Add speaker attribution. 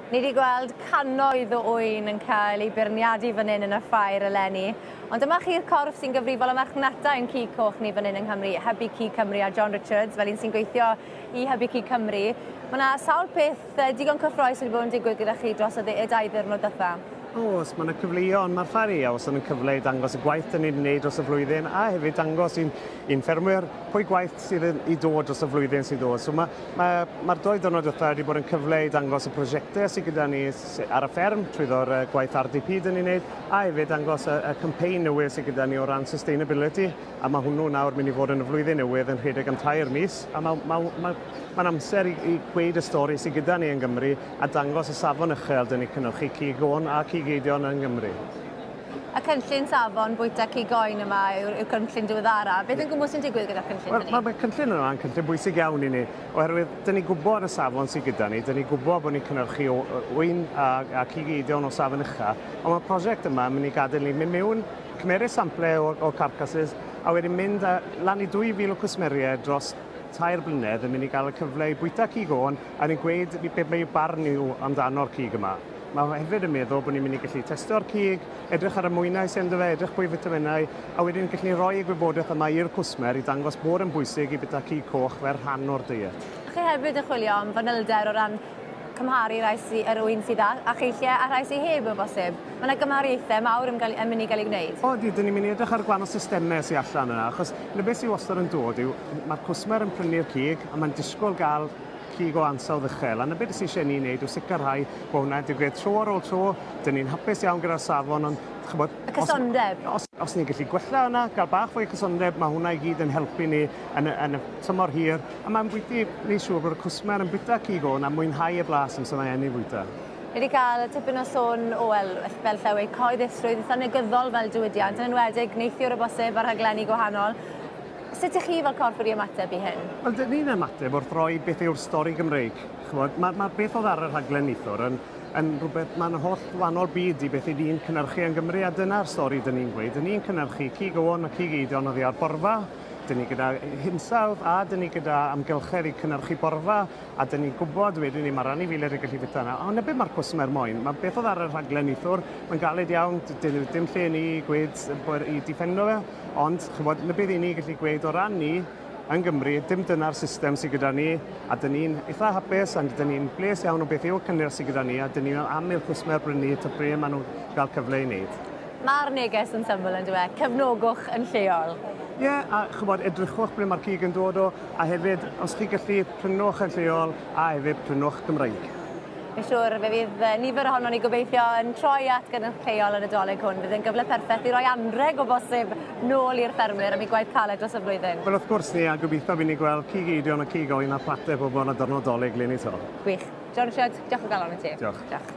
Speaker 1: Ni wedi gweld cannoedd o ŵyn yn cael eu beirniadu fan hyn yn y ffair eleni. Ond dyma chi'r corff sy'n gyfrifol am marchnata ein cig coch ni fan hyn yng Nghymru, Hybu Cig Cymru a John Richards, fel un sy'n gweithio i Hybu Cig Cymru. Mae yna sawl peth digon cyffrous wedi bod yn digwydd gyda chi dros y y 2 ddiwrnod ddiwetha.
Speaker 2: Oes, mae yna cyfleoedd, mae'r ffair aeaf wastad yn cyfle i dangos y gwaith dyn ni'n wneud dros y flwyddyn a hefyd dangos i'n ffermwyr pwy gwaith sydd yn, i dod dros y flwyddyn sydd dod. So mae'r ma, ma, ma 2 diwrnod ddiwetha wedi bod yn cyfle i dangos y prosiectau sydd gyda ni ar y fferm trwyddo'r gwaith RDP dyn ni'n wneud a hefyd dangos y campaign newydd sydd gyda ni o ran sustainability, a mae hwnnw nawr mynd i fod yn y flwyddyn newydd yn rhedeg am 3 mis, a mae'n ma, ma, ma amser i gweud y stori sydd gyda ni yn Gymru a dangos y safon uchel dyn ni cynhyrchu cig oen a cig eidion yng Nghymru.
Speaker 1: Y cynllun safon bwyta cig oen yma yw'r cynllun diweddara. Beth yn gwmws sy'n digwydd gyda'r cynllun
Speaker 2: Wel, Mae'r ma cynllun yma yn cynllun bwysig iawn i ni, oherwydd dyn ni'n gwybod y safon sydd gyda ni, dyn ni'n gwybod bod ni'n cynhyrchu ŵyn a cig eidion o safon ucha, ond mae'r prosiect yma yn mynd i gadael ni mynd mewn, cymeryd sample o carcasses, a wedyn mynd lan i 2,000 o cwsmeriaid dros 3 blynedd yn mynd i gael y cyfle i bwyta cig oen a ni'n gweud beth mae barn nhw amdano'r cig yma. Mae hefyd yn meddwl bod ni'n mynd i gallu testo'r cig, edrych ar y mwynau sy'n ynddo fe, edrych pwy fitaminau, a wedyn gallu ni roi y gwybodaeth yma i'r cwsmer i dangos bod yn bwysig i bwyta cig coch fel rhan o'r diet.
Speaker 1: Chi hefyd yn chwilio am fanylder o ran cymharu rai sy, yr ŵyn sydd â cheilliau a rhai sydd heb o bosib. Mae yna gymhariaethau mawr yn mynd i gael ei gwneud.
Speaker 2: O, di, dyn ni'n mynd i edrych ar gwahanol systemau sy'n allan yna, achos na beth sy'n wastad yn dod yw, mae'r cwsmer yn prynu'r cig a mae'n disgwyl gael cig o ansawdd uchel. A na beth sydd eisiau ni wneud yw sicrhau bod hwnna'n digwydd tro ar ôl tro. Dyn ni'n hapus iawn gyda'r safon, ond ch'mod,
Speaker 1: Y cysondeb.
Speaker 2: Os ni'n gallu gwella hwnna, gael bach fwy o cysondeb, mae hwnna i gyd yn helpu ni yn y tymor hir. A mae'n bwyty, ni'n siŵr bod y cwsmer yn bwyta cig oen a mwynhau y blas amser mae yn ei fwyta.
Speaker 1: Ni wedi cael tipyn o sôn o, wel, fel llewi, cyhoeddusrwydd eitha negyddol fel diwydiant, yn enwedig neithiwr o bosib ar rhaglenni gwahanol. Sut ych chi fel corff wedi ymateb i hyn?
Speaker 2: Wel, dyn ni'n ymateb wrth roi beth yw'r stori Gymreig. Ch'mod, ma beth oedd ar y rhaglen neithiwr yn rhywbeth, mae'n holl wahanol byd i beth i ni'n cynhyrchu yn Gymru, a dyna'r stori dyn ni'n gweud. Dyn ni'n cynhyrchu cig oen a cig eidion oddi ar borfa, dyn ni gyda hinsawdd a dyn ni gyda amgylchedd i cynhyrchu borfa, a dyn ni'n gwybod wedyn ni mae'r anifeiliaid yn gallu bwyta yna. Ond na beth mae'r cwsmer moyn, mae beth oedd ar y rhaglen neithiwr, mae'n galed iawn, dim lle ni gweud bod i defendo fe, ond ch'mod, na beth i ni gallu gweud o ran ni yn Gymru, dim dyna'r system sydd gyda ni, a dyn ni'n eitha hapus, a dyn ni'n bles iawn o beth yw'r cynnyrch sydd gyda ni, a dyn ni am i'r cwsmer brynu ta pryd maen nhw'n gael cyfle i wneud.
Speaker 1: Mae'r neges yn syml yn dweud, cefnogwch yn lleol.
Speaker 2: Ie, yeah, a ch'mod, edrychwch ble mae'r cig yn dod o, a hefyd, os chi gallu, prynwch yn lleol, a hefyd prynwch Gymraeg.
Speaker 1: Fi'n siŵr fe fydd nifer ohonon ni gobeithio yn troi at gynnyrch lleol yn y Dolig hwn. Fydd yn gyfle perffaith i roi anreg o bosib nôl i'r ffermwyr am eu gwaith caled dros y flwyddyn.
Speaker 2: Wel, wrth gwrs ni, a gobeithio fydd ni gweld cig eidion a cig oen a platau pobl ar diwrnod Dolig leni 'to.
Speaker 1: Gwych. John Richards, diolch o galon i ti.
Speaker 2: Diolch.
Speaker 1: Diolch.